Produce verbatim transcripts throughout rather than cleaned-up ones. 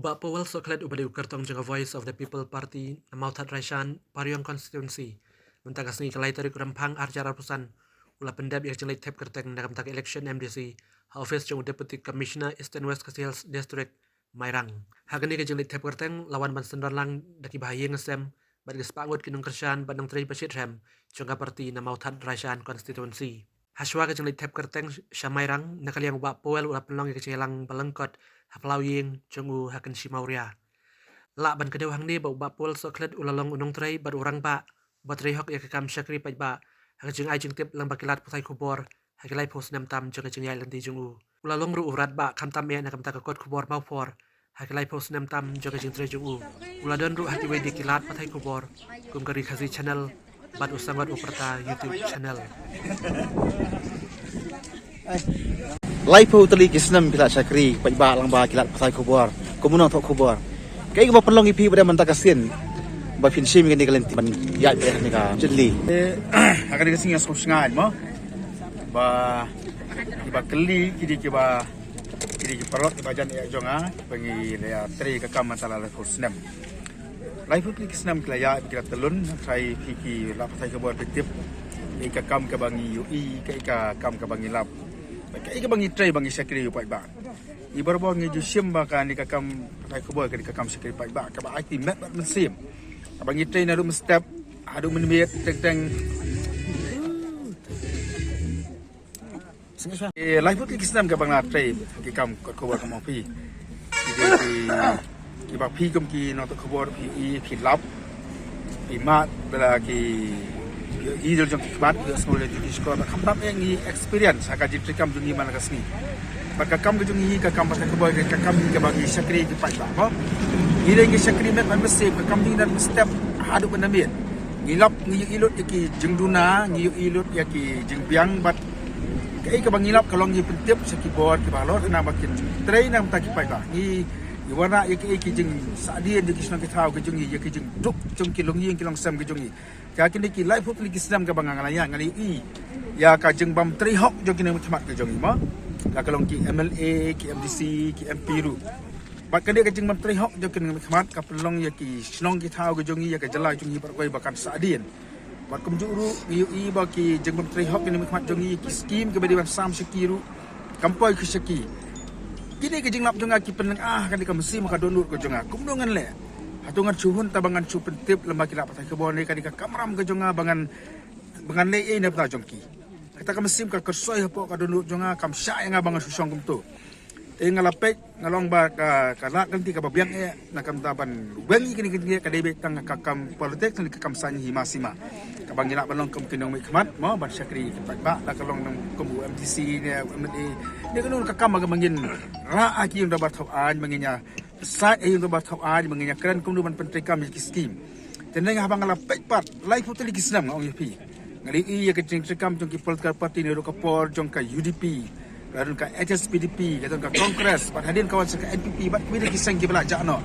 Bah Powell Sohkhlet uba dei u kyrtong jong ka Voice of the People Party na Mawthadraishan, Pariong Constituency, mynta ka sngi ka lai tarik u Rymphang ar hajar arphew san, u la pyndep ïa ka jingleit thep kyrteng na ka bynta ka election M D C ha office jong u Deputy Commissioner Eastern West Khasi Hills District, Mairang. Ha kane ka jingleit thep kyrteng la wan ban synran lang da ki bahaïing hasem bad ki spah ngut ki nongkyrshan bad nongtrei ba shitrhem jong ka party na Mawthadraishan Constituency. Hashwa ka jingleit thep kyrteng sha Mairang, na ka liang u Bah Powell u la pynlong ïa ka jingïalang ba lyngkot ha phyllaw ïing jong u ha Kynshi Mawria. Lah ban kdew hangne ba u Bah Powell Sohkhlet u la long u nongtrei bad u rangbah ba trei hok ïa ka kam shakri paidbah ha ka jingai jingtip lyngba ki lad pathai khubor ha ki laiphew snem tam jong ka jingïaid lynti jong u. U la long ruh u radbah khamtam eh na ka bynta ka kot khubor Mawphor ha ki laiphew snem tam jong ka jingtrei jong u. U la don ruh ha kiwei de ki lad pathai khubor kum ka Ri Khasi Channel bad u Sangot U Pyrta YouTube channel. Laiphew tylli ki snem phi la shakri paidbah lyngba ki lad pathai khubor kum u nongthoh khubor. Kaei kaba pynlong ïa phi ba dei mynta ka sien ba phin shim ïa kane ka lynti ban ïaid beit ha kane ka jylliew? Eh, ha kane ka sngi nga sngewsynei mo ba kiba kylli ki dei kiba, ki dei ki paralok kiba jan eh jong nga kiba ngi la ïatrei ka kam mynta la laiphew snem. Laiphew tylli ki snem ki la ïaid ki la tyllun, trai phi ki lad pathai khubor phi tip ïa ka kam kaba ngi ïohi, ïa ka kam kaba ngi lap, ïa kaba ngi trei ba ngi shakri ïa u paidbah. Ngi barabor ngi ju shim ba kane ka kam pathai khubor ka dei ka kam shakri paidbah kaba ai ki met bad mynsiem, kaba ngi trei naduh mynstep haduh mynmiet teng teng. Eh, laiphew tylli ki snem kaba nga la trei ki kam kot khubor kum u phi. Ki dei ki, kiba phi kum ki nongthoh khubor phi ïohi, phi lap, phi mad ba la ki ïohi dei jong ki khmat, ki ïohsngew dei jong ki shkor, khamtam eh ngi experience ha ka jingtrei kam jong ngi man la ka sngi. Bad ka kam ka jong ngi ka kam pathai khubor ka kam kaba ngi shakri ki paidbah mo. Ngi dei ngi shakri met bad mynsiem, ka kam jong ngi naduh mynstep haduh mynmiet. Ngi lap, ngi ïohi lut ïa ki jingduna, ngi ïohi lut ïa ki jingbiang bad kaei kaba ngi lap ka long ngi pyntip sha ki bor kiba halor khnang ba kin trei na ka bynta ki paidbah. Ngi, ngi wanrah ïa kaei ki jingsahdien jong ki shnong ki thaw ki jong ngi, ïa ki jingduk jong ki longïing ki longsem ki jong ngi. Ha kine ki laiphew tylli ki snem kaba nga la ïaid nga la ïohi ïa ka jingbym trei hok jong ki nongmihkhmat ki jong ngi mo. La ka long ki M L A, ki M D C, ki M P ruh. Bad kane ka jingbym trei hok jong ki nongmihkhmat ka pynlong ïa ki shnong ki thaw ki jong ngi, ïa ka jylla jong ngi baroh kawei ba kan sahdien. Bad kumjuh ruh ngi ïohi ba ki jingbym trei hok ki nongmihkhmat jong ngi, ki skim kiba dei ban sam sha ki ruh kam poi ki sha ki. Kine ki jinglap jong nga ki pynlong ah kane ka mynsiem ka dohnud ka jong nga. Kumno ngan leh? Hato ngan shu hun tang ba ngan shu pyntip lyngba ki lad pathai khubor ne? Kane ka kamram ka jong nga ba ngan, ba ngan leh ei na bynta jong ki? Kata ka mynsiem ka kyrsoi hapoh ka dohnud jong nga, kam shah ïa nga ba ngan shu shong kumto. Te nga la peit, nga long ba ka, ka lad ka lynti kaba biang eh na ka bynta ban weng ïa kine ki jingeh, ka dei beit tang ka kam politics ne ka kam saiñ hima sima. Kaba ngi lah ban long kum ki nongmihkhmat mo, ban shakri ki paidbah, la ka long kum u M D C ne u M L A ne, kano ka kam ba ngin rah ha ki ïing dorbar thaw aiñ, ba ngin ïa sait ha ïing dorbar thaw aiñ, ba ngin ïa kren kumno ban pyntreikam ïa ki skim. Te neng haba nga la peit pat laiphew tylli ki snem nga ong ïa phi, nga la ïohi ïa ka jingtreikam jong ki political party naduh ka por jong ka U D P, la don ka H S P D P, la don ka Congress, bad hadien ka wan sha ka N P P, bad kiwei de ki seng kiba la jah noh.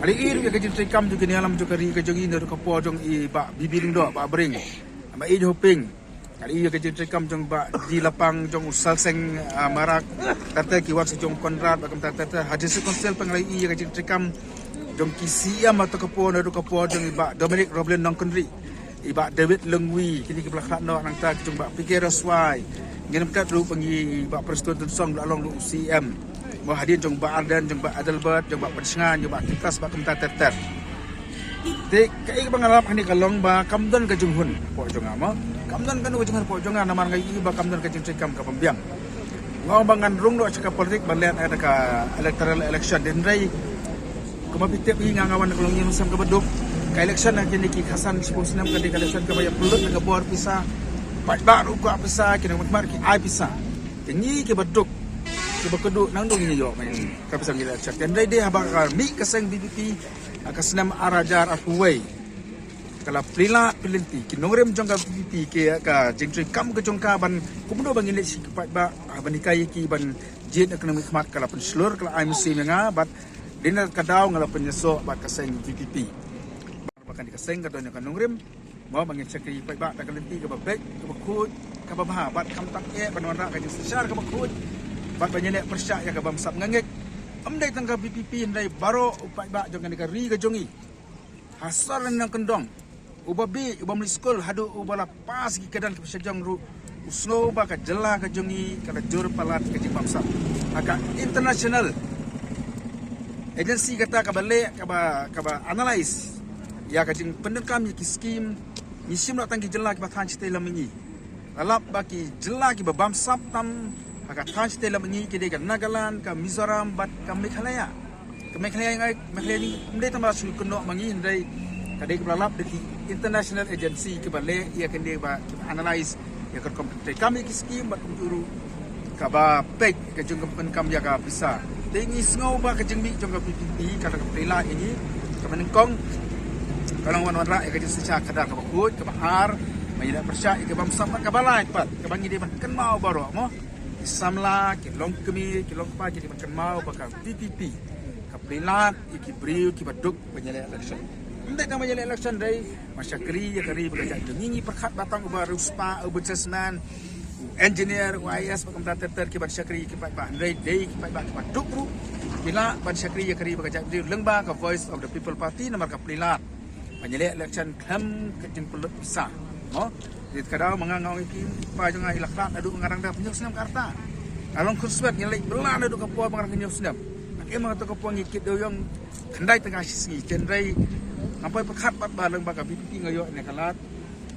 Nga la ïohi ruh ïa ka jingtreikam jong ki nongïalam jong ka ri ka jong ngi naduh ka por jong i Bah B B Lyngdoh, Bah Bring, Bah Ïeit Hoping. Nga la ïohi ïa ka jingtreikam jong Bah D Lapang, jong u Salseng, ah, Marak, ter ter ki wan sha jong Conrad, bad kumta ter ter. Ha District Council pat nga la ïohi ïa ka jingtreikam jong ki C M ha kato ka por naduh ka por jong i Bah Dominic Roblin Nongkynrih, i Bah David Lyngwi, kine kiba la khlad noh, nangta ki jong Bah P K Roswai. Ngin ym kat ruh ba ngi, i Bah Prestone Tynsong la long ruh u C M. Mo, hadien jong Bah Ardent, jong Bah Adelbert, jong Bah Pynshngaiñ, jong Bah Titas, bad kumta ter ter. Te kaei kaba nga lap hangne ka long ba kam don ka jinghun hapoh jong nga mo. Kam don kano ka jinghun hapoh jong nga namar nga ïohi ba kam don ka jingtreikam kaba biang. Nga ong ba ngan rung noh sha ka politik ban leh da ka electoral election, hynrei kumba phi tip hi nga, nga wan na ka longïing longsem kaba duk. Ka election ha kine ki khatsan shiphew snem ka dei ka election kaba ïa pynlut da ka bor pisa. Paidbah ruh kwah pisa, ki nongmihkhmat ki ai pisa. Te ngi kiba duk, kiba kyrduh, nangno ngin ïoh ka pisa ngi election? Hynrei dei haba ka mih ka seng V P P ha ka snem ar hajar arphew wei, ka la plie lad plie lynti, ki nongrim jong ka V P P, ki, ka jingtreikam ka jong ka ban kumno ba ngin leit sha ki paidbah, ah, ban hikai ïa ki ban jied ïa ka nongmihkhmat, ka la pynshlur, ka la ai mynsiem ïa nga, bad dei na ka daw nga la pynïasoh bad ka seng V P P. Ba kane ka seng ka don ïa ka nongrim mo, ba ngin shakri paidbah da ka lynti kaba beit, kaba khuid, kaba bha, bad khamtam eh ban wanrah ka jingsynshar kaba khuid, bad ban ïaleh pyrshah ïa ka bym sap nga ngeit. Ym dei tang ka VPP hynrei baroh u paidbah jong kane ka ri ka jong ngi, ha sor ne nongkyndong, uba bieit, uba mih skul haduh uba la pass ki kyrdan ki pyrshah jong ruh, u sngew ba ka jylla ka jong ngi ka la jur palat ka jingbamsap. Ha ka international agency kata kaba leh, kaba, kaba analyse ïa ka jingpyndonkam ïa ki skim, ngi shim noh tang ki jylla kiba than shatei lam mihngi. La lap ba ki jylla kiba bamsap tam ha ka than shatei lam mihngi ki dei ka Nagaland, ka Mizoram bad ka Meghalaya. Ka Meghalaya ngai, Meghalaya ni ym dei tang ba shu kynnoh ma ngi hynrei ka dei kaba la lap da ki international agency kiba leh ïa kane, ba kiba analyse ïa ka rukom treikam ïa ki skim bad kumjuh ruh kaba peit ka jingpyndonkam ïa ka pisa. Te ngi sngew ba ka jingmih jong ka VPP ka la ka pynlait ïa ngi. Kaba nyngkong ka long ban wanrah ïa ka jingshisha khadar kaba khuid, kaba ar ban ïaleh pyrshah ïa ka bamsap bad kaba lai pat kaba ngi dei ban kynmaw baroh mo, ki samla, ki longkmie, ki longkpa, ki dei ban kynmaw ba ka VPP ka pynlait ïa ki briew kiba duk ban ïaleh election. Ym dei tang ban ïaleh election, dei ban shakri ïa ka ri bad ka jaid. Ngi ngi pyrkhat ba tang uba riewspah, u businessman, u engineer, u IAS bad kumta ter ter ki ban shakri ïa ki paidbah, hynrei dei ki paidbah kiba duk ruh ki lah ban shakri ïa ka ri bad ka jaid lyngba ka Voice of the People Party namar ka pynlait ban ïaleh election khlem ka jingpynlut pisa mo. Te ka daw ma nga nga ong ïa ki, pa jong nga i la khlad naduh nga dang da hynñiew snem ka rta. Nga long khunswet, ngi leit bylla naduh ka por ba nga dang hynñiew snem. Ngan im ha kato ka por ngi kit dewïong khyndai tyngka shi sngi. Hynrei ngam poi pyrkhat pat ba lyngba ka VPP nga ïoh ne ka lad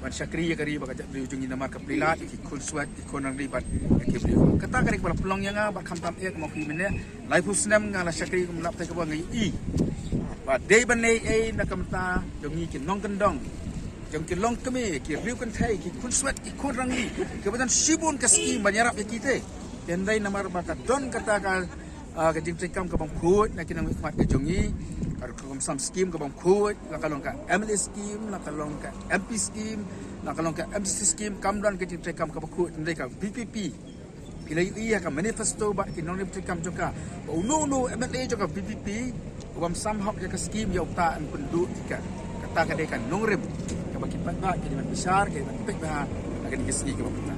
ban shakri ïa ka ri bad ka jaitbynriew jong ngi namar ka pynlait ïa ki khunswet, ki khun nongri bad ïa ki briew. Kata ka dei kaba la pynlong ïa nga bad khamtam eh ka ma phi mynne. Laiphew snem nga la shakri kum lap tai kaba nga ïohi ba dei ban leh ei na ka bynta jong ngi ki nongkyndong, jong ki longkmie, ki riew kynthei, ki khunswet, ki khun nongri, kiba don shibun ka skim ban ïarap ïa ki te. Hynrei namar ba ka don kata ka, ah, ka jingtreikam ka bym khuid na ki nongmihkhmat ka jong ngi, ka rukom sam skim ka bym khuid, la ka long ka MLA skim, la ka long ka MP skim, la ka long ka MDC skim, kam don ka jingtreikam kaba khuid. Hynrei ka VPP, phi la ïohi ha ka manifesto bad ki nongrim treikam jong ka ba uno uno MLA jong ka VPP u bym sam hok ïa ka skim, ïa uta yn pynduh ïa ka. Kata ka dei ka nongrim kaba ki paidbah ki dei ban bishar, ki dei ban peit bha ha kane ka sngi kaba mynta.